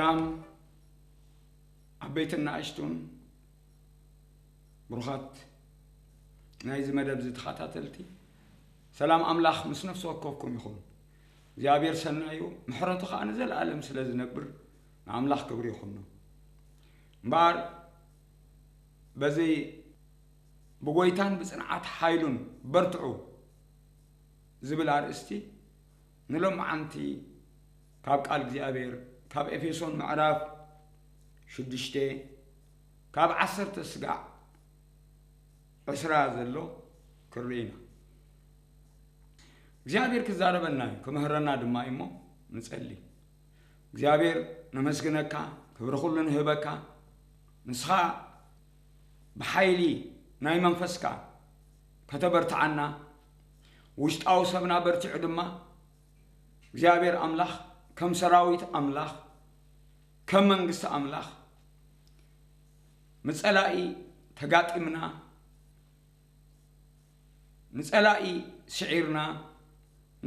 ሰላም ዓበይትን ንኣሽቱን ብሩኻት ናይዚ መደብ እዚ ተኸታተልቲ፣ ሰላም ኣምላኽ ምስ ነፍሲ ወከፍኩም ይኹን። እግዚኣብሔር ሰናዩ፣ ምሕረቱ ኸዓ ንዘለኣለም ስለ ዝነብር ንኣምላኽ ክብሪ ይኹኖ። እምበኣር በዚ ብጎይታን ብጽንዓት ሓይሉን በርትዑ ዝብል ኣርእስቲ ንሎማዓንቲ ካብ ቃል እግዚኣብሔር፣ ካብ ኤፌሶን ምዕራፍ ሽዱሽተ፣ ካብ ዓሰርተ ስጋዕ ዕስራ ዘሎ ክርኢ ኢና። እግዚኣብሔር ክዛረበና እዩ፣ ክምህረና ድማ እዩ እሞ ንጸሊ። እግዚኣብሔር ነመስግነካ፣ ክብሪ ኩሉ ንህበካ። ንስኻ ብሓይሊ ናይ መንፈስካ ከተበርትዓና፣ ውሽጣዊ ሰብና በርቲዑ ድማ እግዚኣብሔር ኣምላኽ ከም ሰራዊት ኣምላኽ፣ ከም መንግስቲ ኣምላኽ ንጸላኢ ተጋጢምና፣ ንጸላኢ ስዒርና፣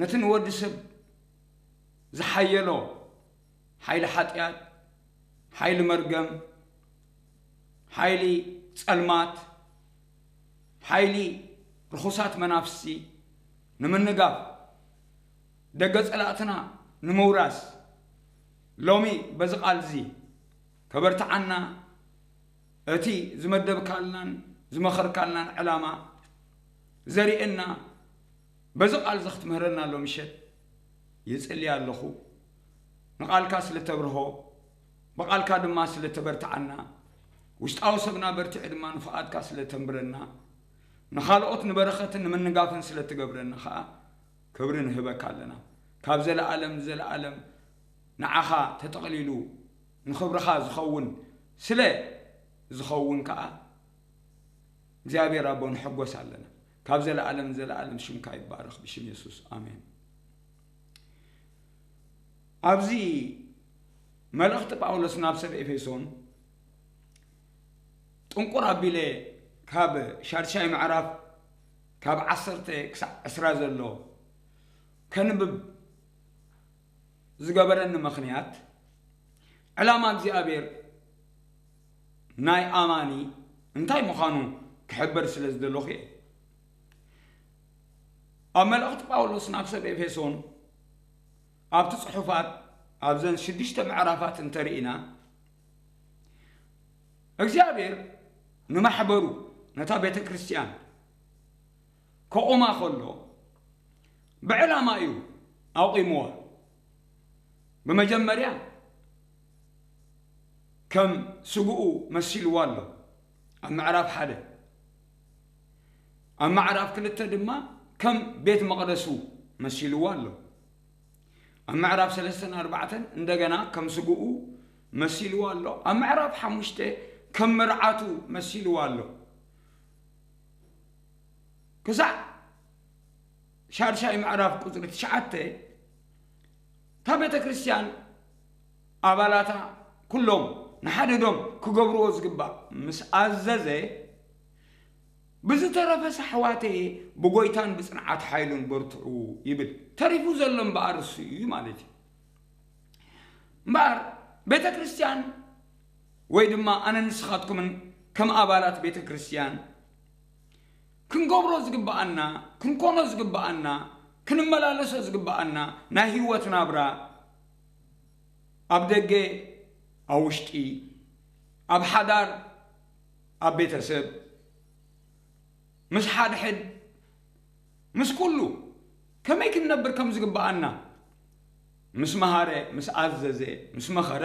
ነቲ ንወዲ ሰብ ዝሓየሎ ሓይሊ ሓጢኣት፣ ሓይሊ መርገም፣ ሓይሊ ጸልማት፣ ሓይሊ ርኹሳት መናፍስቲ ንምንጋፍ፣ ደገ ጸላእትና ንምውራስ፣ ሎሚ በዚ ቃል እዚ ከበርትዓና፣ እቲ ዝመደብካልናን ዝመኸርካልናን ዕላማ ዘርእየና፣ በዚ ቃል እዚ ክትምህረና ኣሎ ምሸት ይጽሊ ኣለኹ። ንቓልካ ስለ ተብርሆ፣ ብቓልካ ድማ ስለ ተበርትዓና፣ ውሽጣዊ ሰብና በርቲዑ ድማ ንፍቓድካ ስለ ተንብረና፣ ንኻልኦት ንበረኸትን ንምንጋፍን ስለ ትገብረና ኸኣ ክብሪ ንህበካ ኣለና። ካብ ዘለኣለም ንዘለኣለም ንዓኻ ተጠቕሊሉ ንኽብርኻ ዝኸውን ስለ ዝኸውን ከኣ እግዚኣብሔር ኣቦ ንሕጎስ ኣለና። ካብ ዘለኣለም ንዘለኣለም ሽምካ ይባረኽ ብሽም የሱስ ኣሜን። ኣብዚ መልእኽቲ ጳውሎስ ናብ ሰብ ኤፌሶን ጥንቁር ኣቢለ ካብ ሻድሻይ ምዕራፍ ካብ ዓሰርተ ክሳዕ ዕስራ ዘሎ ከንብብ ዝገበረኒ ምኽንያት፣ ዕላማ እግዚኣብሔር ናይ ኣማኒ እንታይ ምዃኑ ክሕብር ስለ ዝደለኹ እየ። ኣብ መልእኽቲ ጳውሎስ ናብ ሰብ ኤፌሶን ኣብቲ ጽሑፋት ኣብዘን ሽዱሽተ ምዕራፋት እንተርኢና እግዚኣብሔር ንማሕበሩ ነታ ቤተ ክርስቲያን ከቑማ ከሎ ብዕላማ እዩ ኣቑምዋ። ብመጀመርያ ከም ስግኡ መሲልዋ ኣሎ ኣብ ምዕራፍ ሓደ። ኣብ ምዕራፍ ክልተ ድማ ከም ቤት መቕደሱ መሲልዋ ኣሎ። ኣብ ምዕራፍ ሰለስተን ኣርባዕተን እንደገና ከም ስግኡ መሲልዋ ኣሎ። ኣብ ምዕራፍ ሓሙሽተ ከም መርዓቱ መሲልዋ ኣሎ። ክሳዕ ሻድሻይ ምዕራፍ ቁጽሪ ትሽዓተ እታ ቤተ ክርስቲያን ኣባላታ ኩሎም ንሓድዶም ክገብርዎ ዝግባእ ምስ ኣዘዘ፣ ብዝተረፈ ኣሕዋተየ ብጎይታን ብጽንዓት ሓይሉን በርትዑ ይብል። ተሪፉ ዘሎ እምበኣር እሱ እዩ ማለት እዩ። እምበኣር ቤተ ክርስቲያን ወይ ድማ ኣነ ንስኻትኩምን ከም ኣባላት ቤተ ክርስቲያን ክንገብሮ ዝግብኣና፣ ክንኮኖ ዝግብኣና፣ ክንመላለሶ ዝግብኣና ናይ ህይወት ናብራ ኣብ ደገ፣ ኣብ ውሽጢ፣ ኣብ ሓዳር፣ ኣብ ቤተሰብ፣ ምስ ሓድሕድ፣ ምስ ኩሉ ከመይ ክንነብር ከም ዝግብኣና ምስ መሃረ፣ ምስ ኣዘዘ፣ ምስ መኸረ፣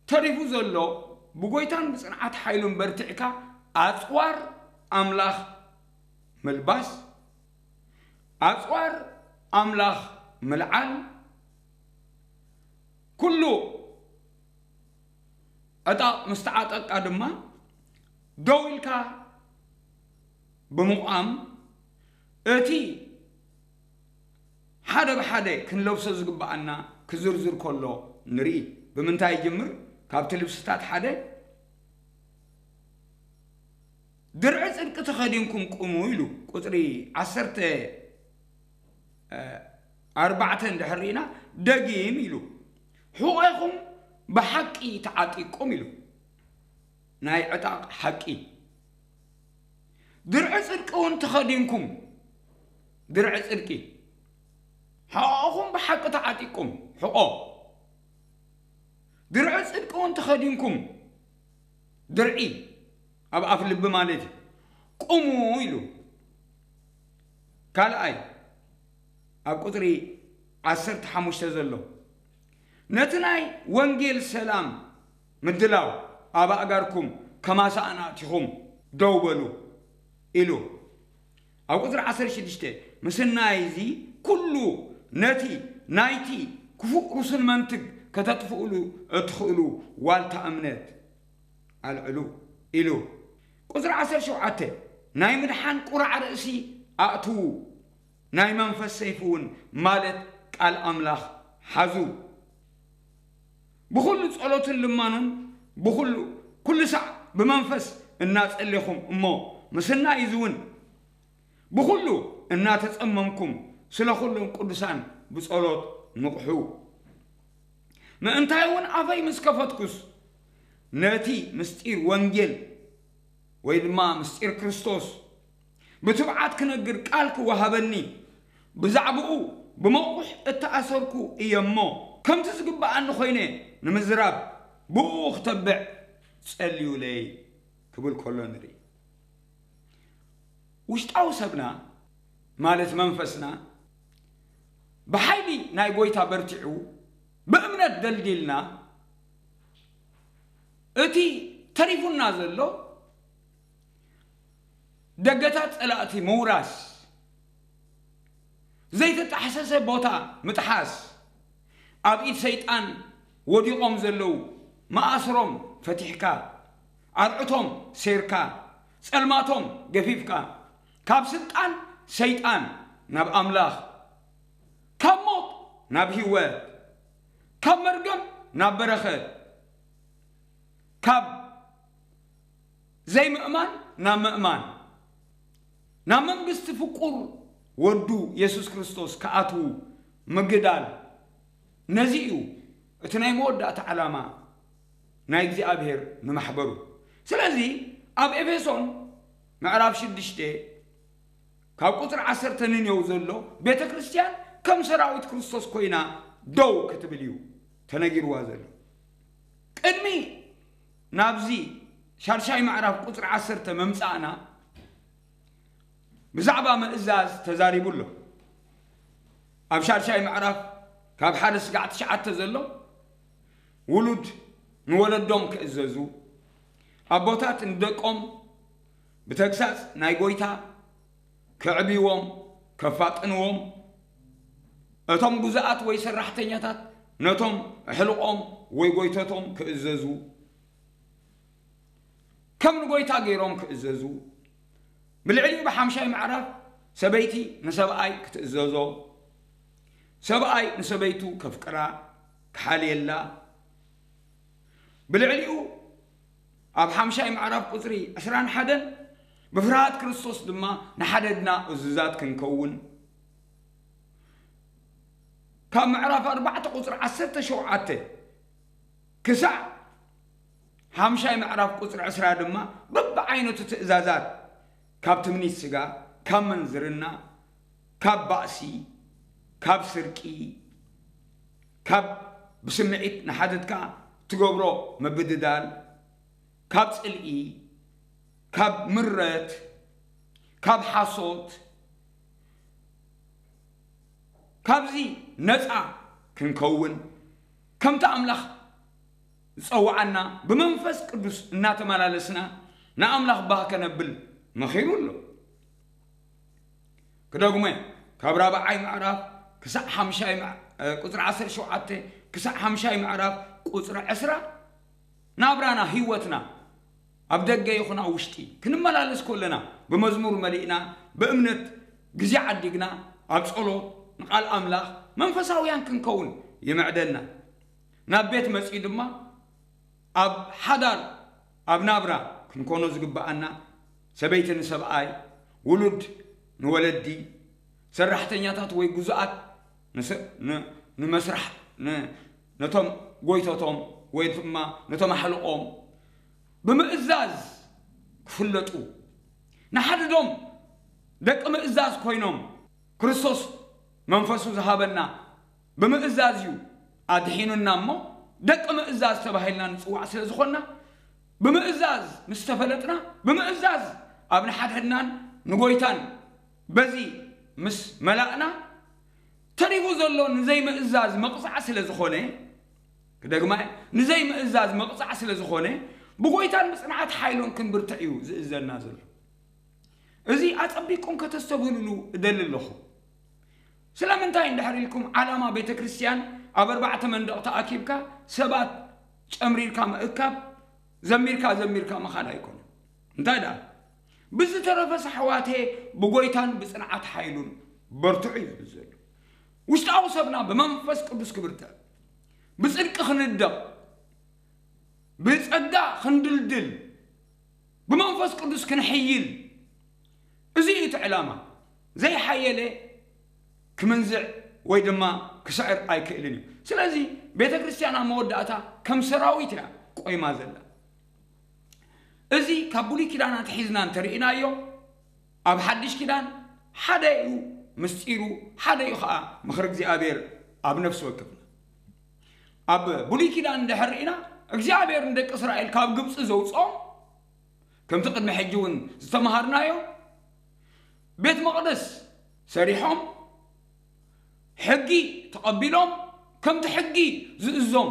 ተሪፉ ዘሎ ብጎይታን ብጽንዓት ሓይሉን በርቲዕካ ኣጽዋር ኣምላኽ ምልባስ፣ ኣጽዋር ኣምላኽ ምልዓል፣ ኩሉ ዕጣቕ ምስ ተዓጠቕካ ድማ ደው ኢልካ ብምቋም እቲ ሓደ ብሓደ ክንለብሶ ዝግብኣና ክዝርዝር ከሎ ንርኢ። ብምንታይ ይጅምር? ካብቲ ልብስታት ሓደ ድርዒ ጽድቂ ተኸዲንኩም ቁሙ ኢሉ ቁጽሪ ዓሰርተ ኣርባዕተ እንድሕር ርኢና ደጊም ኢሉ ሕቖኹም ብሓቂ ተዓጢቅኩም ኢሉ። ናይ ዕጣቕ ሓቂ። ድርዒ ጽድቂ እውን ተኸዲንኩም። ድርዒ ጽድቂ። ሕቖኹም ብሓቂ ተዓጢቅኩም። ሕቖ። ድርዒ ጽድቂ እውን ተኸዲንኩም። ድርዒ። ኣብ ኣፍ ልቢ ማለት እዩ። ቁሙ ኢሉ። ካልኣይ፣ ኣብ ቁጽሪ ዓሰርተ ሓሙሽተ ዘሎ፣ ነቲ ናይ ወንጌል ሰላም ምድላው ኣብ ኣእጋርኩም ከማሳእን ኣእቲኹም ደው በሉ ኢሉ። ኣብ ቁጽሪ ዓሰርተ ሽዱሽተ፣ ምስናይ እዚ ኩሉ ነቲ ናይቲ ክፉእ ርሱን መንትግ ከተጥፍእሉ እትኽእሉ ዋልታ እምነት ኣልዕሉ ኢሉ። ቁጽሪ ዓሰርተ ሸውዓተ፣ ናይ ምድሓን ቁራዕ ርእሲ ኣእትዉ፣ ናይ መንፈስ ሰይፊ እውን ማለት ቃል ኣምላኽ ሓዙ። ብኹሉ ጸሎትን ልማኑን ብኹሉ ኩሉ ሳዕ ብመንፈስ እናጸሌኹም እሞ ምስናይ እዚ እውን ብኹሉ እናተጸመምኩም ስለ ኩሎም ቅዱሳን ብጸሎት ንቕሑ። ምእንታይ እውን ኣፈይ ምስ ከፈትኩስ ነቲ ምስጢር ወንጌል ወይ ድማ ምስጢር ክርስቶስ ብትብዓት ክነግር ቃል ክወሃበኒ ብዛዕባኡ ብመቑሕ እተኣሰርኩ እየ እሞ ከምቲ ዝግብኣኒ ኮይነ ንምዝራብ ብኡ ክተብዕ ጸልዩለይ ክብል ከሎ ንርኢ። ውሽጣዊ ሰብና ማለት መንፈስና ብሓይሊ ናይ ጎይታ በርቲዑ ብእምነት ደልዲልና እቲ ተሪፉና ዘሎ ደገታት ጸላእቲ ምውራስ፣ ዘይተጣሕሰሰ ቦታ ምጥሓስ፣ ኣብ ኢድ ሰይጣን ወዲቖም ዘለዉ መኣስሮም ፈቲሕካ፣ ኣርዕቶም ሴርካ፣ ጸልማቶም ገፊፍካ፣ ካብ ስልጣን ሰይጣን ናብ ኣምላኽ፣ ካብ ሞት ናብ ህይወት፣ ካብ መርገም ናብ በረኸት፣ ካብ ዘይምእማን ናብ ምእማን፣ ናብ መንግስቲ ፍቁር ወዱ የሱስ ክርስቶስ ክኣትዉ ምግዳል። ነዚ እዩ እቲ ናይ መወዳእታ ዓላማ ናይ እግዚኣብሔር ንማሕበሩ። ስለዚ ኣብ ኤፌሶን ምዕራፍ ሽዱሽተ ካብ ቁጽሪ ዓሰርተ ንንየው ዘሎ ቤተ ክርስቲያን ከም ሰራዊት ክርስቶስ ኮይና ደው ክትብል እዩ ተነጊርዋ ዘሎ። ቅድሚ ናብዚ ሻድሻይ ምዕራፍ ቁጽሪ ዓሰርተ ምምጻእና ብዛዕባ ምእዛዝ ተዛሪቡ ኣሎ። ኣብ ሻድሻይ ምዕራፍ ካብ ሓደ ስጋዕ ትሽዓተ ዘሎ ውሉድ ንወለዶም ክእዘዙ፣ ኣቦታት ንደቆም ብተግሳጽ ናይ ጎይታ ከዕብይዎም፣ ከፋጥንዎም፣ እቶም ጉዛኣት ወይ ሰራሕተኛታት ነቶም ኣሕልቖም ወይ ጎይተቶም ክእዘዙ፣ ከም ንጎይታ ገይሮም ክእዘዙ፣ ብልዕሊኡ ብሓምሻይ ምዕራፍ ሰበይቲ ንሰብኣይ ክትእዘዞ፣ ሰብኣይ ንሰበይቱ ከፍቅራ፣ ክሓልየላ፣ ብልዕሊኡ ኣብ ሓምሻይ ምዕራፍ ቁጽሪ ዕስራን ሓደን ብፍርሃት ክርስቶስ ድማ ንሓደድና እዙዛት ክንከውን፣ ካብ ምዕራፍ ኣርባዕተ ቁጽሪ ዓሰርተ ሸውዓተ ክሳዕ ሓምሻይ ምዕራፍ ቁጽሪ ዕስራ ድማ በብዓይነቱ ትእዛዛት፣ ካብ ትምኒት ስጋ፣ ካብ ምንዝርና፣ ካብ ባእሲ፣ ካብ ስርቂ፣ ካብ ብስምዒት ንሓተትካ ትገብሮ ምብድዳል፣ ካብ ጽልኢ፣ ካብ ምረት፣ ካብ ሓሶት፣ ካብዚ ነጻ ክንከውን ከምቲ ኣምላኽ ዝጸውዓና ብመንፈስ ቅዱስ እናተመላለስና ንኣምላኽ ባህ ከነብል መኺሩ ኣሎ። ክደግሞ፣ ካብ ራብዓይ ምዕራፍ ክሳዕ ሓምሻይ ምዕ-፣ እ፣ ቁጽሪ ዓሰርተ ሸውዓተ ክሳዕ ሓምሻይ ምዕራፍ ቁጽሪ ዕስራ ናብራና፣ ህይወትና ኣብ ደገ ይኹን ኣብ ውሽጢ ክንመላለስ ከለና ብመዝሙር መሊእና፣ ብእምነት ግዜ ዓዲግና፣ ኣብ ጸሎት ንቓል ኣምላኽ መንፈሳውያን ክንከውን ይምዕደና። ናብ ቤት መጺኡ ድማ ኣብ ሓዳር፣ ኣብ ናብራ ክንኮኖ ዝግብኣና፣ ሰበይቲ ንሰብኣይ፣ ውሉድ ንወለዲ፣ ሰራሕተኛታት ወይ ግዙኣት ንሰ-፣ ን-፣ ንመስራሕ፣ ን-፣ ነቶም ጎይቶቶም ወይ ድማ ነቶም ኣሕልቆም ብምእዛዝ ክፍለጡ፣ ንሓድዶም ደቂ ምእዛዝ ኮይኖም፣ ክርስቶስ መንፈሱ ዝሃበና ብምእዛዝ እዩ ኣድሒኑና እሞ፣ ደቂ ምእዛዝ ተባሂልና ንጽዋዕ ስለ ዝኾንና፣ ብምእዛዝ ምስ ተፈለጥና፣ ብምእዛዝ ኣብ ንሓድሕድናን ንጎይታን በዚ ምስ መላእና፣ ተሪፉ ዘሎ ንዘይምእዛዝ መቕጻዕ ስለ ዝኾነ፣ ክደግማ እየ፣ ንዘይምእዛዝ መቕጻዕ ስለ ዝኾነ፣ ብጎይታን ብጽንዓት ሓይሉን ክንብርትዕ እዩ ዝእዘና ዘሎ። እዚ ኣጸቢቅኩም ከተስተብህሉሉ እደሊ ኣለኹ። ስለምንታይ እንድሕር ኢልኩም፣ ዓላማ ቤተ ክርስቲያን ኣብ ኣርባዕተ መንደቕ ተኣኪብካ ሰባት ጨምሪርካ ምእካብ፣ ዘሚርካ ዘሚርካ ምኻድ ኣይኮነን። እንታይ ደኣ፣ ብዝተረፈ ኣሕዋቴ ብጎይታን ብጽንዓት ሓይሉን በርትዑ እዩ ዝብል ዘሎ። ውሽጣዊ ሰብና ብመንፈስ ቅዱስ ክብርትዕ፣ ብጽድቂ ክንደቕ፣ ብጸጋ ክንድልድል፣ ብመንፈስ ቅዱስ ክንሕይል፣ እዚ እዩ እቲ ዕላማ። ዘይሓየለ ክምንዝዕ ወይ ድማ ክስዕር ኣይክእልን እዩ። ስለዚ ቤተ ክርስቲያን ኣብ መወዳእታ ከም ሰራዊት እያ ቆይማ ዘላ። እዚ ካብ ብሉይ ኪዳን ኣትሒዝና እንተርኢናዮ፣ ኣብ ሓድሽ ኪዳን ሓደ እዩ ምስጢሩ፣ ሓደ እዩ ኸዓ ምኽሪ እግዚኣብሔር ኣብ ነፍሲ ወከፍና። ኣብ ብሉይ ኪዳን እንድሕር ርኢና፣ እግዚኣብሔር ንደቂ እስራኤል ካብ ግብፂ ዘውፅኦም፣ ከምቲ ቅድሚ ሕጂ እውን ዝተምሃርናዮ፣ ቤት መቕደስ ሰሪሖም፣ ሕጊ ተቐቢሎም፣ ከምቲ ሕጊ ዝእዞም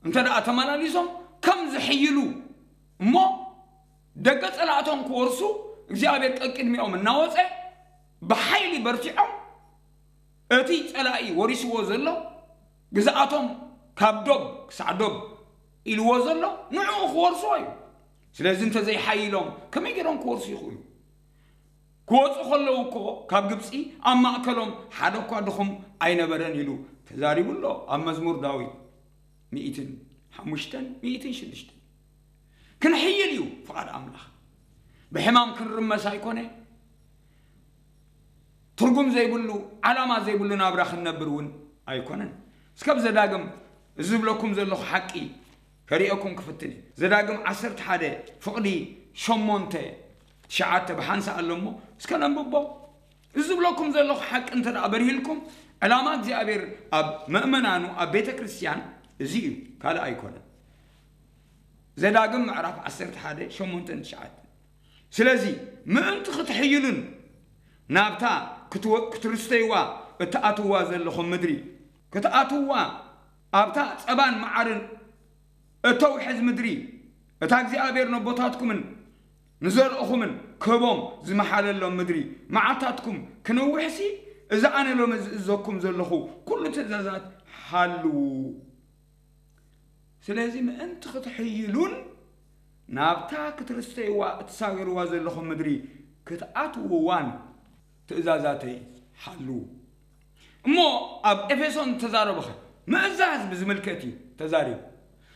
እንተ ደኣ ተመላሊሶም፣ ከም ዝሕይሉ እሞ፣ ደገ ጸላእቶም ክወርሱ እግዚኣብሔር ቀቅድሚኦም እናወጸ፣ ብሓይሊ በርቲዖም፣ እቲ ጸላኢ ወሪስዎ ዘሎ፣ ግዝኣቶም ካብ ዶብ ክሳዕ ዶብ ኢልዎ ዘሎ፣ ንዕኡ ክወርስዎ እዩ። ስለዚ እንተዘይሓይሎም ከመይ ገይሮም ክወርሱ ይኽእሉ? ክወፁ ከለዉ እኮ ካብ ግብፂ ኣብ ማእከሎም ሓደ እኳ ድኹም ኣይነበረን ኢሉ ተዛሪቡ ኣሎ ኣብ መዝሙር ዳዊት ሚእትን ሓሙሽተን ሚእትን ሽዱሽተን። ክንሕይል እዩ ፍቓድ ኣምላኽ። ብሕማም ክንርመስ ኣይኮነ። ትርጉም ዘይብሉ፣ ዓላማ ዘይብሉ ናብራ ክንነብር እውን ኣይኮነን። እስከብ ዘዳግም እዚ ዝብለኩም ዘለኹ ሓቂ ከርእየኩም ክፍትን እየ። ዘዳግም ዓሰርተ ሓደ ፍቕዲ ሸሞንተ ትሽዓተ ብሓንሳእ ኣሎ እሞ እስከ ነንብቦ። እዚ ዝብለኩም ዘለኹ ሓቂ እንተ ደኣ በሪህልኩም፣ ዕላማ እግዚኣብሔር ኣብ ምእመናኑ፣ ኣብ ቤተ ክርስቲያን እዚ እዩ፣ ካልእ ኣይኮነን። ዘዳግም ምዕራፍ ዓሰርተ ሓደ ሸሞንተ ትሽዓተ። ስለዚ ምእንቲ ክትሕይሉን ናብታ ክትወ-፣ ክትርስተይዋ እትኣትዋ ዘለኹም ምድሪ፣ ክትኣትዋ ኣብታ ጸባን መዓርን እተውሕዝ ምድሪ፣ እታ እግዚኣብሔር ነቦታትኩምን ንዘርእኹምን ክህቦም ዝመሓለሎም ምድሪ፣ መዓልታትኩም ክንውሕሲ፣ እዚ ኣነ ሎሚ ዝእዘኩም ዘለኹ ኩሉ ትእዛዛት ሓልዉ። ስለዚ ምእንቲ ክትሕይሉን ናብታ ክትርስተይዋ እትሳገርዋ ዘለኹም ምድሪ ክትኣትውዋን ትእዛዛተይ ሓልዉ። እሞ ኣብ ኤፌሶን ተዛረበኸ ምእዛዝ ብዝምልከት እዩ ተዛሪቡ።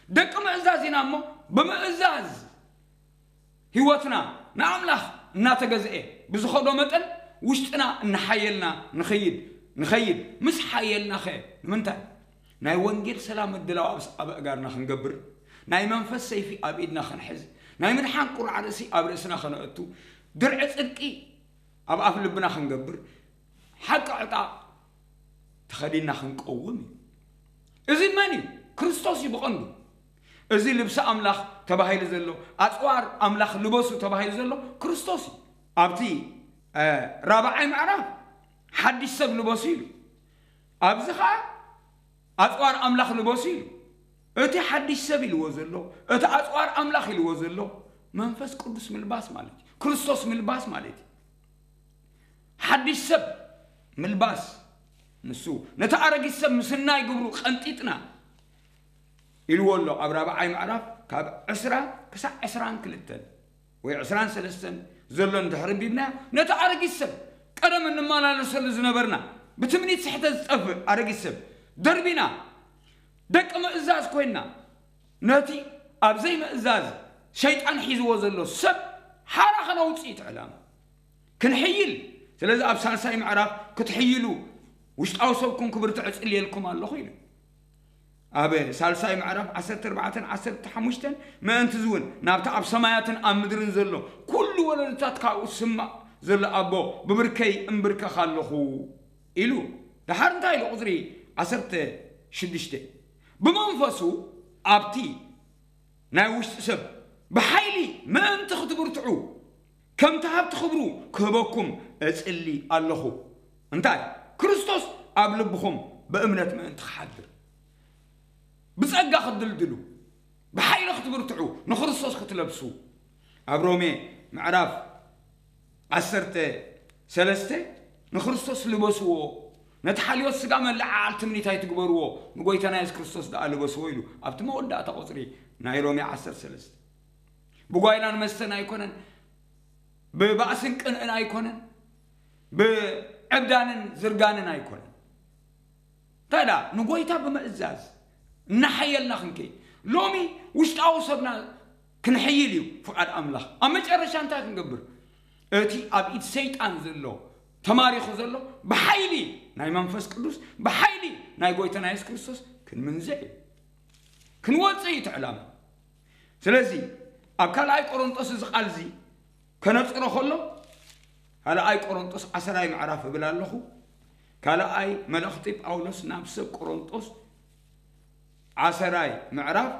ደቂ ምእዛዝ ኢና እሞ ብምእዛዝ ህይወትና ንኣምላኽ እናተገዝኤ ብዝኸዶ መጠን ውሽጥና እናሓየልና ንኸይድ፣ ንኸይድ። ምስ ሓየልናኸ ንምንታይ? ናይ ወንጌል ሰላም ምድላው ኣብ፣ ኣብ ኣእጋርና ክንገብር፣ ናይ መንፈስ ሰይፊ ኣብ ኢድና ክንሕዝ፣ ናይ ምድሓን ቁርዓ ርእሲ ኣብ ርእስና ከነእቱ፣ ድርዒ ጽድቂ ኣብ ኣፍ ልብና ክንገብር፣ ሓቂ ዕጣቕ ተኸዲንና ክንቀውም እዩ። እዚ መን እዩ? ክርስቶስ እዩ ብቐንዱ። እዚ ልብሲ ኣምላኽ ተባሂሉ ዘሎ፣ ኣጽዋር ኣምላኽ ልበሱ ተባሂሉ ዘሎ ክርስቶስ እዩ። ኣብቲ፣ እ፣ ራብዓይ ምዕራፍ ሓድሽ ሰብ ልበሱ ኢሉ። ኣብዚ ኸዓ ኣጽዋር ኣምላኽ ልበሱ ኢሉ። እቲ ሓድሽ ሰብ ኢልዎ ዘሎ፣ እቲ ኣጽዋር ኣምላኽ ኢልዎ ዘሎ፣ መንፈስ ቅዱስ ምልባስ ማለት እዩ። ክርስቶስ ምልባስ ማለት እዩ። ሓድሽ ሰብ ምልባስ፣ ንሱ ነቲ ኣረጊት ሰብ ምስናይ ግብሩ ቀንጢጥና ኢልዎ ኣሎ። ኣብ ራብዓይ ምዕራፍ ካብ ዕስራ ክሳዕ ዕስራን ክልተን ወይ ዕስራን ሰለስተን ዘሎ እንድሕር ኣንቢብናዮ፣ ነቲ ኣረጊት ሰብ፣ ቀደም እንመላለሰሉ ዝነበርና፣ ብትምኒት ስሕተት ዝጠፍእ ኣረጊት ሰብ ደርቢና፣ ደቂ ምእዛዝ ኮይንና፣ ነቲ ኣብ ዘይምእዛዝ ሸይጣን ሒዝዎ ዘሎ ሰብ ሓራ ከነውፅእ እዩ እቲ ዕላማ። ክንሕይል። ስለዚ ኣብ ሳልሳይ ምዕራፍ ክትሕይሉ ውሽጣዊ ሰብኩም ክብርትዕ እጽልየልኩም ኣለኹ ኢሉ። ኣብ ሳልሳይ ምዕራፍ ዓሰርተ ኣርባዕተን ዓሰርተ ሓሙሽተን፣ ምእንቲ እዚ እውን ናብቲ ኣብ ሰማያትን ኣብ ምድርን ዘሎ ኩሉ ወለዶታት ካብኡ ዝስማዕ ዘሎ ኣቦ ብብርከይ እምብርከኽ ኣለኹ ኢሉ። ደሓር እንታይ ኢሉ? ቁፅሪ ዓሰርተ ሽዱሽተ፣ ብመንፈሱ ኣብቲ ናይ ውሽጢ ሰብ ብሓይሊ ምእንቲ ክትብርትዑ ከምቲ ሃብቲ ክብሩ ክህበኩም እጽሊ ኣለኹ። እንታይ? ክርስቶስ ኣብ ልብኹም ብእምነት ምእንቲ ክሓድር፣ ብጸጋ ክትድልድሉ፣ ብሓይሊ ክትብርትዑ፣ ንክርስቶስ ክትለብሱ። ኣብ ሮሜ ምዕራፍ ዓሰርተ ሰለስተ፣ ንክርስቶስ ልበስዎ፣ ነቲ ሓልዮት ስጋ መለዓዓል ትምኒት ኣይትግበርዎ፣ ንጎይታና የሱስ ክርስቶስ ደኣ ልበስዎ ኢሉ ኣብቲ መወዳእታ ቁጽሪ ናይ ሮሜ ዓሰርተ ሰለስተ። ብጓይላን መስተን ኣይኮነን፣ ብባእስን ቅንእን ኣይኮነን፣ ብዕብዳንን ዝርጋንን ኣይኮነን። እንታይ ደኣ ንጎይታ ብምእዛዝ እናሓየልና ክንከይድ። ሎሚ ውሽጣዊ ሰብና ክንሕይል እዩ ፍቓድ ኣምላኽ። ኣብ መጨረሻ እንታይ ክንገብር? እቲ ኣብ ኢድ ሰይጣን ዘሎ፣ ተማሪኹ ዘሎ፣ ብሓይሊ ናይ መንፈስ ቅዱስ፣ ብሓይሊ ናይ ጎይታና የሱስ ክርስቶስ ክንምንዝዕ እዩ። ክንወጽእ እዩ እቲ ዕላማ። ስለዚ ኣብ ካልኣይ ቆሮንጦስ እዚ ቃል እዚ ከነጽሮ ከሎ፣ ካልኣይ ቆሮንጦስ ዓሰራይ ምዕራፍ እብል ኣለኹ። ካልኣይ መልእኽቲ ጳውሎስ ናብ ሰብ ቆሮንጦስ ዓሰራይ ምዕራፍ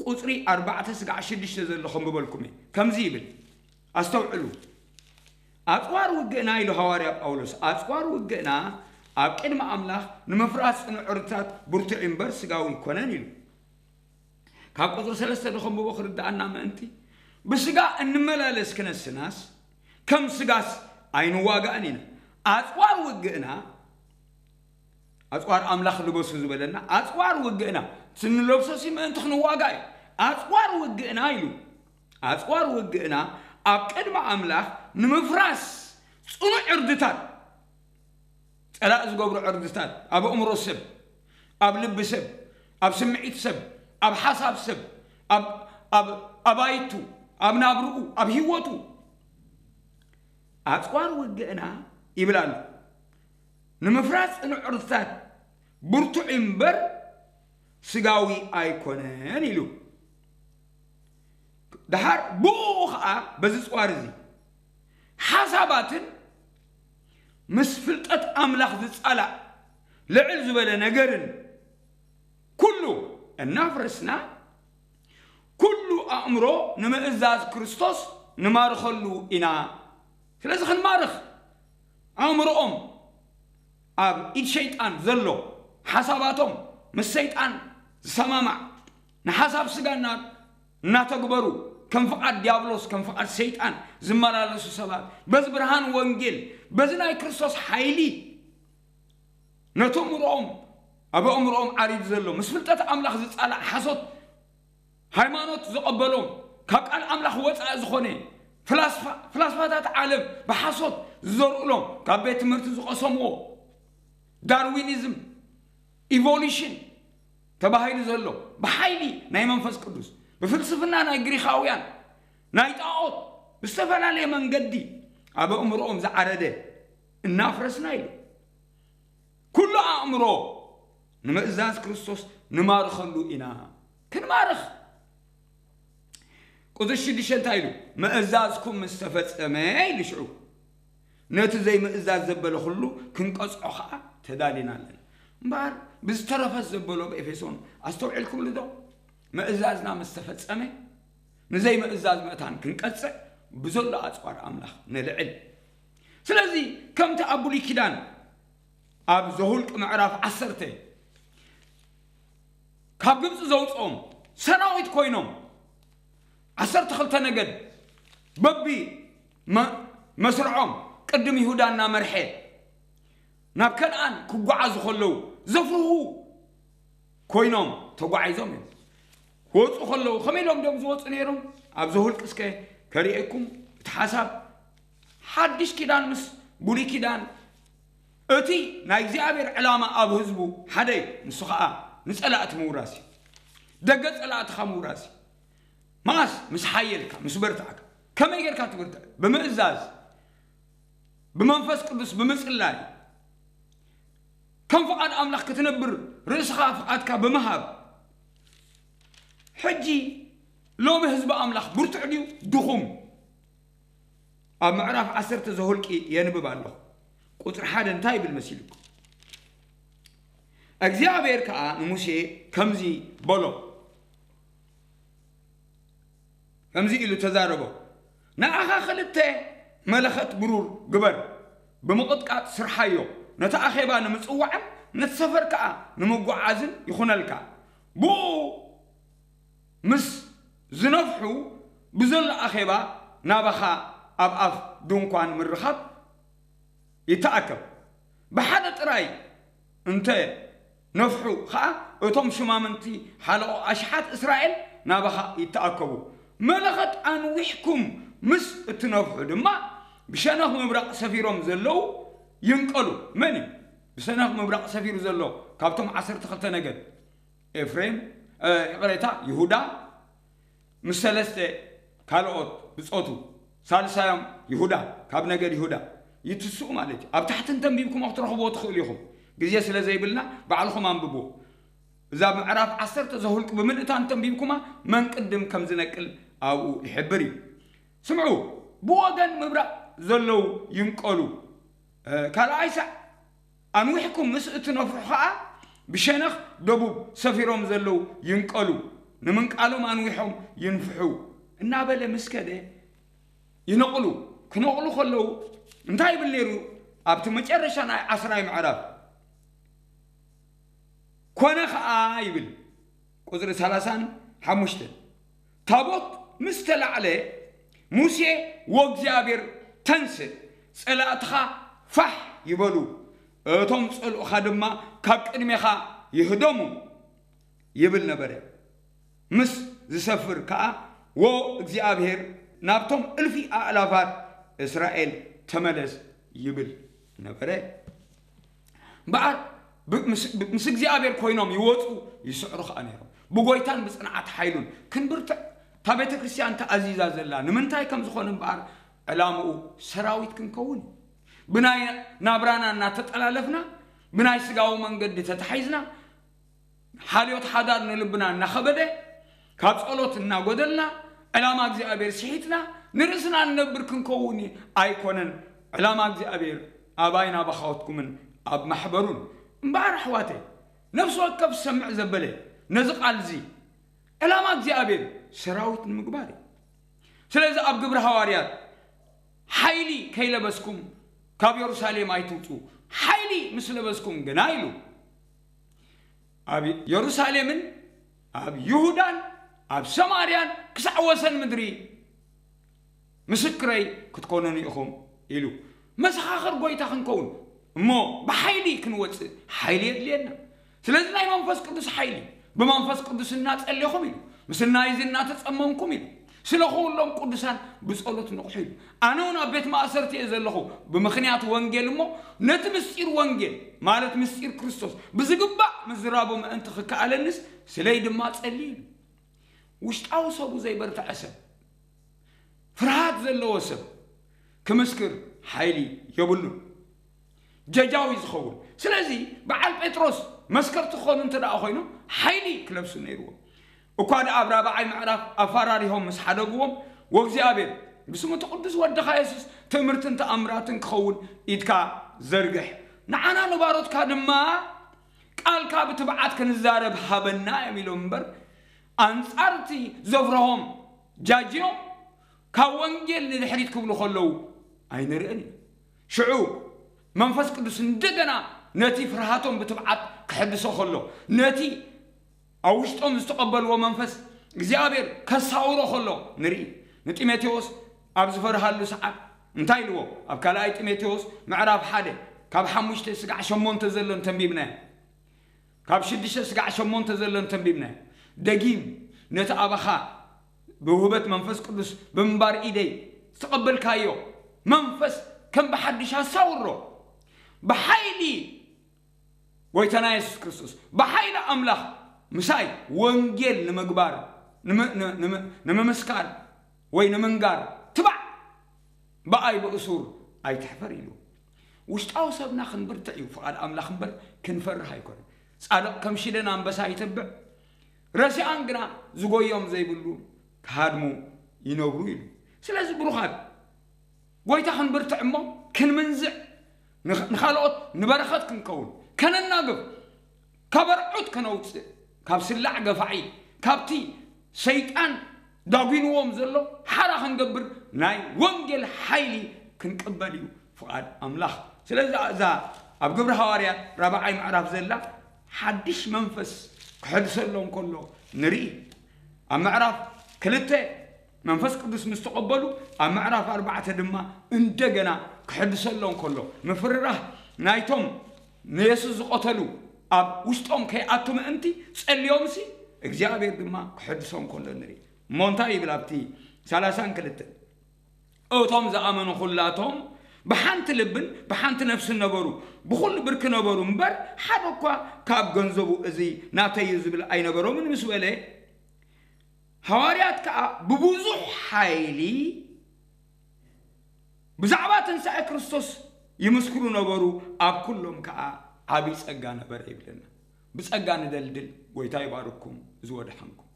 ቁጽሪ ኣርባዕተ ስጋዕ ሽዱሽተ ዘሎ ከንብበልኩም እየ። ከምዚ ይብል፣ ኣስተውዕሉ። ኣጽዋር ውግእና ኢሉ ሃዋርያ ጳውሎስ፣ ኣጽዋር ውግእና ኣብ ቅድሚ ኣምላኽ ንምፍራስ ጽኑዕ ዕርድታት ብርቱዕ እምበር ስጋዊ ኣይኮነን ኢሉ። ካብ ቁጽሪ ሰለስተ ዶ ከንብቦ ክርድኣና ምእንቲ፣ ብስጋ እንመላለስ ክነስናስ ከም ስጋስ ኣይንዋጋእን ኢና። ኣጽዋር ውግእና፣ ኣጽዋር ኣምላኽ ልበሱ ዝበለና ኣጽዋር ውግእና፣ እቲ ንለብሶ ሲ ምእንቲ ክንዋጋ እዩ። ኣጽዋር ውግእና ኢሉ፣ ኣጽዋር ውግእና ኣብ ቅድሚ ኣምላኽ ንምፍራስ ጽኑዕ ዕርድታት፣ ጸላእ ዝገብሩ ዕርድታት ኣብ ኣእምሮ ሰብ፣ ኣብ ልቢ ሰብ፣ ኣብ ስምዒት ሰብ፣ ኣብ ሓሳብ ሰብ፣ ኣብ፣ ኣብ ኣባይቱ፣ ኣብ ናብርኡ፣ ኣብ ህይወቱ ኣጽዋር ውግእና ይብል ኣሎ። ንምፍራስ ጽኑዕ ዕርድታት ብርቱዕ እምበር ስጋዊ ኣይኮነን ኢሉ። ደሓር ብኡ ኸዓ በዚ ጽዋር እዚ ሓሳባትን ምስ ፍልጠት ኣምላኽ ዝጻላእ ልዕል ዝበለ ነገርን ኩሉ እናፍረስና፣ ኩሉ ኣእምሮ ንምእዛዝ ክርስቶስ ንማርኸሉ ኢና። ስለዚ ክንማርኽ፣ ኣእምሮኦም ኣብ ኢድ ሸይጣን ዘሎ፣ ሓሳባቶም ምስ ሰይጣን ዝሰማማዕ፣ ንሓሳብ ስጋ እና-፣ እናተግበሩ፣ ከም ፍቓድ ዲያብሎስ፣ ከም ፍቓድ ሰይጣን ዝመላለሱ ሰባት፣ በዚ ብርሃን ወንጌል፣ በዚ ናይ ክርስቶስ ሓይሊ፣ ነቲ ኣእምሮኦም፣ ኣብ ኣእምሮኦም ዓሪዱ ዘሎ፣ ምስ ፍልጠት ኣምላኽ ዝጻላእ ሓሶት ሃይማኖት ዝቐበሎም፣ ካብ ቃል ኣምላኽ ወጻኢ ዝኾነ ፍላስፋ-፣ ፍላስፋታት ዓለም ብሓሶት ዝዘርእሎም፣ ካብ ቤት ትምህርቲ ዝቐሰምዎ፣ ዳርዊኒዝም፣ ኢቮሉሽን ተባሂሉ ዘሎ፣ ብሓይሊ ናይ መንፈስ ቅዱስ፣ ብፍልስፍና ናይ ግሪኻውያን፣ ናይ ጣኦት፣ ብዝተፈላለየ መንገዲ ኣብ ኣእምሮኦም ዝዓረደ እናፍረስና ኢሉ። ኩሉ ኣእምሮ ንምእዛዝ ክርስቶስ ንማርኸሉ ኢና። ክንማርኽ። ቁጽሪ ሽዱሽተ እንታይ ኢሉ? ምእዛዝኩም ምስ ተፈጸመ ኢሉ ሽዑ። ነቲ ዘይምእዛዝ ዘበለ ኩሉ ክንቀጽዖ ኸዓ ተዳሊና ኣለና። እምበኣር ብዝተረፈስ ዘበሎ ኣብ ኤፌሶን ኣስተውዒልኩምሉ ዶ? ምእዛዝና ምስ ተፈጸመ ንዘይምእዛዝ መእታን ክንቀጽዕ ብዘሎ ኣጽዋር ኣምላኽ ነልዕል። ስለዚ ከምቲ ኣብ ብሉይ ኪዳን ኣብ ዘሁልቅ ምዕራፍ ዓሰርተ ካብ ግብፂ ዘውፅኦም ሰራዊት ኮይኖም ዓሰርተ ክልተ ነገድ በቢ መ-፣ መስርዖም ቅድም ይሁዳ እናመርሐ ናብ ከነኣን ክጓዓዙ ከለዉ ዘፍርሁ ኮይኖም ተጓዒዞም እዮም። ክወፁ ከለዉ ከመይ ኢሎም ድዮም ዝወፁ ነይሮም? ኣብ ዘሁልቅ እስከ ከርእየኩም እቲ ሓሳብ። ሓድሽ ኪዳን ምስ ብሉይ ኪዳን እቲ ናይ እግዚኣብሔር ዕላማ ኣብ ህዝቡ ሓደ እዩ። ንሱ ኸዓ ንጸላእቲ ምውራስ እዩ። ደገ ጸላእትኻ ምውራስ እዩ። መዓስ? ምስ ሓየልካ፣ ምስ በርትዕካ። ከመይ ጌርካ ትብርትዕ? ብምእዛዝ፣ ብመንፈስ ቅዱስ ብምጽላይ፣ ከም ፍቓድ ኣምላኽ ክትነብር ርእስኻ ፍቓድካ ብምሃብ፣ ሕጂ ሎሚ ህዝቢ ኣምላኽ ብርቱዕ ድዩ ድኹም? ኣብ ምዕራፍ ዓሰርተ ዘኍልቂ የንብብ ኣለኹ። ቁጽሪ ሓደ እንታይ ይብል መሲልኩም? እግዚኣብሔር ከኣ ንሙሴ ከምዚ በሎ፣ ከምዚ ኢሉ ተዛረቦ፣ ንኣኻ ክልተ መለኸት ብሩር ግበር፣ ብምቕጥቃጥ ስርሓዮ፣ ነቲ ኣኼባ ንምጽዋዕን ነቲ ሰፈር ከኣ ንምጉዓዝን ይኹነልካ። ብኡ ምስ ዝነፍሑ ብዘሎ ኣኼባ ናባኻ ኣብ ኣፍ ድንኳን ምርኻብ ይተኣከብ። ብሓደ ጥራይ እንተ ነፍሑ ኸኣ እቶም ሽማምንቲ ሓለቆ ኣሽሓት እስራኤል ናባኻ ይተኣከቡ። መለኸት ኣንዊሕኩም ምስ እትነፍሑ ድማ ብሸነኽ ምብራቕ ሰፊሮም ዘለዉ ይንቀሉ። መን እዩ ብሸነኽ ምብራቕ ሰፊሩ ዘሎ? ካብቶም ዓሰርተ ክልተ ነገድ ኤፍሬም፣ እ፣ ይቕሬታ፣ ይሁዳ ምስ ሰለስተ ካልኦት ብጾቱ፣ ሳልሳዮም ይሁዳ፣ ካብ ነገድ ይሁዳ ይትስኡ ማለት እዩ። ኣብ ታሕቲ እንተንቢብኩሞ ክትረኽብዎ ትኽእሉ ኢኹም። ግዜ ስለ ዘይብልና ባዕልኹም ኣንብብዎ። እዛ ምዕራፍ ዓሰርተ ዘኍልቂ ብምልእታ እንተንቢብኩማ መን ቅድም ከም ዝነቅል ኣብኡ ይሕብር እዩ። ስምዑ፣ ብወገን ምብራቕ ዘለዉ ይንቀሉ። እ፣ ካልኣይ ሳዕ ኣንዊሕኩም ምስ እትነፍሑ ኸኣ ብሸነኽ ደቡብ ሰፊሮም ዘለዉ ይንቀሉ። ንምንቃሎም ኣንዊሖም ይንፍሑ እናበለ ምስ ከደ ይነቕሉ። ክነቕሉ ከለዉ እንታይ ይብል ነይሩ? ኣብቲ መጨረሻ ናይ ዓስራይ ምዕራፍ ኮነ ኸኣ ይብል። ቁጽሪ ሰላሳን ሓሙሽተን ታቦት ምስ ተላዕለ ሙሴ ወእግዚኣብሔር ተንስእ፣ ጸላእትኻ ፋሕ ይበሉ፣ እቶም ጸልኡኻ ድማ ካብ ቅድሜኻ ይህደሙ ይብል ነበረ። ምስ ዝሰፍር ከኣ ወእግዚኣብሔር ናብቶም እልፊ ኣእላፋት እስራኤል ተመለስ ይብል ነበረ። እምበኣር ብ-፣ ምስ፣ ብ-፣ ምስ እግዚኣብሔር ኮይኖም ይወፁ ይስዕሩ ከዓ ነይሮም። ብጎይታን ብፅንዓት ሓይሉን ክንብርትዕ እታ ቤተ ክርስቲያን ተኣዚዛ ዘላ ንምንታይ ከም ዝኾነ እምበኣር ዕላምኡ ሰራዊት ክንከውን እዩ። ብናይ ናብራና እናተጠላለፍና፣ ብናይ ስጋዊ መንገዲ ተታሒዝና፣ ሓልዮት ሓዳር ንልብና እናኸበደ፣ ካብ ጸሎት እናጎደልና፣ ዕላማ እግዚኣብሔር ስሒትና፣ ንርእስና ንነብር ክንከውን ኣይኮነን። ዕላማ እግዚኣብሔር ኣባይን ኣብ ኣኻውትኩምን ኣብ ማሕበሩን። እምበኣር ኣሕዋተይ፣ ነፍሲ ወከፍ ዝሰምዕ ዘበለ ነዚ ቃል እዚ ዕላማ እግዚኣብሔር ሰራዊት ንምግባር እዩ። ስለዚ ኣብ ግብሪ ሃዋርያት ሓይሊ ከይለበስኩም ካብ የሩሳሌም ኣይትውፁ፣ ሓይሊ ምስ ለበስኩም ግና ኢሉ ኣብ የሩሳሌምን ኣብ ይሁዳን ኣብ ሰማርያን ክሳዕ ወሰን ምድሪ ምስክረይ ክትኮኑኒ ኢኹም ኢሉ። መሰኻኽር ጎይታ ክንከውን እሞ ብሓይሊ ክንወፅእ ሓይሊ የድልየና። ስለዚ ናይ መንፈስ ቅዱስ ሓይሊ፣ ብመንፈስ ቅዱስ እናጸለኹም ኢሉ፣ ምስናይ እዚ እናተጸመምኩም ኢሉ፣ ስለ ኩሎም ቅዱሳን ብጸሎት ንቕሑ ኢሉ። ኣነ እውን ኣብ ቤት ማእሰርቲ እየ ዘለኹ ብምኽንያት ወንጌል እሞ፣ ነቲ ምስጢር ወንጌል፣ ማለት ምስጢር ክርስቶስ፣ ብዝግባእ ምዝራቡ ምእንቲ ክከኣለንስ ስለይ ድማ ጸልዩ ኢሉ። ውሽጣዊ ሰቡ ዘይበርትዐ ሰብ፣ ፍርሃት ዘለዎ ሰብ ክምስክር ሓይሊ የብሉን። ጀጃዊ ዝኸውን። ስለዚ በዓል ጴጥሮስ መስከርቲ ክኾኑ እንተ ደኣ ኮይኖም ሓይሊ ክለብሱ ነይርዎም። እኳ ደኣ ኣብ ራብዓይ ምዕራፍ ኣፋራሪሆም ምስ ሓደግዎም፣ ወእግዚኣብሔር ብስም እቲ ቅዱስ ወድኻ የሱስ ትእምርትን ተኣምራትን ክኸውን ኢድካ ዘርግሕ፣ ንዓና ንባሮትካ ድማ ቃልካ ብትብዓት ክንዛረብ ሃበና እዮም ኢሎም እምበር፣ ኣንጻር እቲ ዘፍርሆም ጃጅዮም ካብ ወንጌል ንድሕሪት ክብሉ ከለዉ ኣይንርእን ኢና። ሽዑ መንፈስ ቅዱስ እንደገና ነቲ ፍርሃቶም ብትብዓት ክሕድሶ ከሎ፣ ነቲ ኣብ ውሽጦም ዝተቐበልዎ መንፈስ እግዚኣብሔር ከሳውሮ ከሎ ንርኢ። ንጢሞቴዎስ ኣብ ዝፈርሃሉ ሰዓት እንታይ ኢልዎ? ኣብ ካልኣይ ጢሞቴዎስ ምዕራፍ ሓደ ካብ ሓሙሽተ ስጋዕ ሸሞንተ ዘሎ እንተንቢብናዮ፣ ካብ ሽዱሽተ ስጋዕ ሸሞንተ ዘሎ እንተንቢብናዮ፣ ደጊም ነቲ ኣባኻ ብውህበት መንፈስ ቅዱስ ብምንባር ኢደይ ዝተቐበልካዮ መንፈስ ከም ብሓድሽ ኣሳውሮ። ብሓይሊ ጎይታና የሱስ ክርስቶስ፣ ብሓይሊ ኣምላኽ ምሳይ ወንጌል ንምግባር፣ ንመ-፣ ን-፣ ንመ-፣ ንምምስካር ወይ ንምንጋር ትባዕ ብኣይ ብእሱር ኣይትሕፈር ኢሉ። ውሽጣዊ ሰብና ክንብርትዕ እዩ ፍቓድ ኣምላኽ እምበር ክንፈርህ ኣይኮነን። ጻድቕ ከም ሽደን ኣንበሳ ይተብዕ፣ ረሲኣን ግና ዝጎዮም ዘይብሉ ክሃድሙ ይነብሩ ኢሉ። ስለዚ ብሩኻት፣ ጎይታ ክንብርትዕ እሞ ክንምንዝዕ፣ ንኽ- ንኻልኦት ንበረኸት ክንከውን፣ ከነናግፍ፣ ካብ ኣርዑት ከነውፅእ፣ ካብ ስላዕ ገፋዒ፣ ካብቲ ሰይጣን ዳጒንዎም ዘሎ ሓራ ክንገብር፣ ናይ ወንጌል ሓይሊ ክንቅበል እዩ ፍቓድ ኣምላኽ። ስለዚ እዛ ኣብ ግብሪ ሃዋርያት ራብዓይ ምዕራፍ ዘላ ሓድሽ መንፈስ ክሕድሰሎም ከሎ ንርኢ። ኣብ ምዕራፍ ክልተ መንፈስ ቅዱስ ምስ ተቐበሉ፣ ኣብ ምዕራፍ ኣርባዕተ ድማ እንደገና ክሕድሰሎም ከሎ፣ ምፍርራህ ናይቶም ንየሱስ ዝቐተሉ ኣብ ውሽጦም ከይኣቱ ምእንቲ ጸልዮምሲ፣ እግዚኣብሔር ድማ ክሕድሶም ከሎ ንርኢ። እሞ እንታይ ይብል ኣብቲ ሰላሳን ክልተን? እቶም ዝኣመኑ ኩላቶም ብሓንቲ ልብን ብሓንቲ ነፍስን ነበሩ፣ ብኹሉ ብርኪ ነበሩ እምበር፣ ሓደ እኳ ካብ ገንዘቡ እዚ ናተይ እዩ ዝብል ኣይነበሮምን ምስ በለ፣ ሃዋርያት ከኣ ብብዙሕ ሓይሊ ብዛዕባ ትንሳኤ ክርስቶስ ይምስክሩ ነበሩ፣ ኣብ ኩሎም ከኣ ዓቢ ጸጋ ነበረ ይብለና። ብጸጋ ንደልድል። ጎይታ ይባርኩም። እዚ ወድሓንኩም።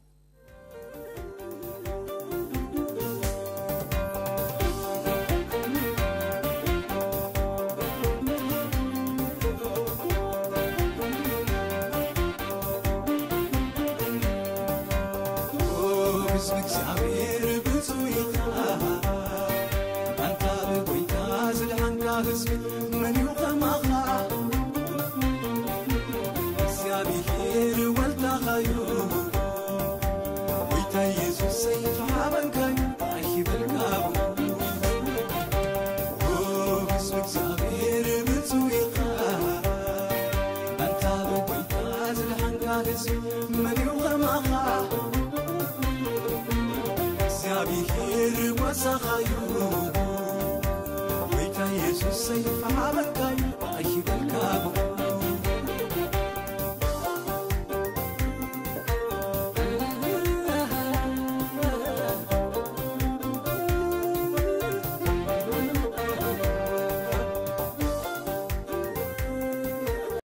ህዝቢ እግዚኣብሔር ብፁዕ ኢኻ። ኣንታ ብጎይታ ዝድሓንካ ህዝቢ መን እዩ ከማኻ? እግዚኣብሔር ዋልታኻዩ። ጎይታ ኢየሱሰይ ተሓበንካዩ ኣይበልካ። ህዝቢ እግዚኣብሔር ብፁዕ ኢኻ። ኣንታ ብጎይታ ዝድሓንካ ህዝቢ መን እዩ ከማኻ? እግዚኣብሔር ጓሳኻዩ። ጎይታ ኢየሱሰይ ተሓበንካዩ ኣይበልካ።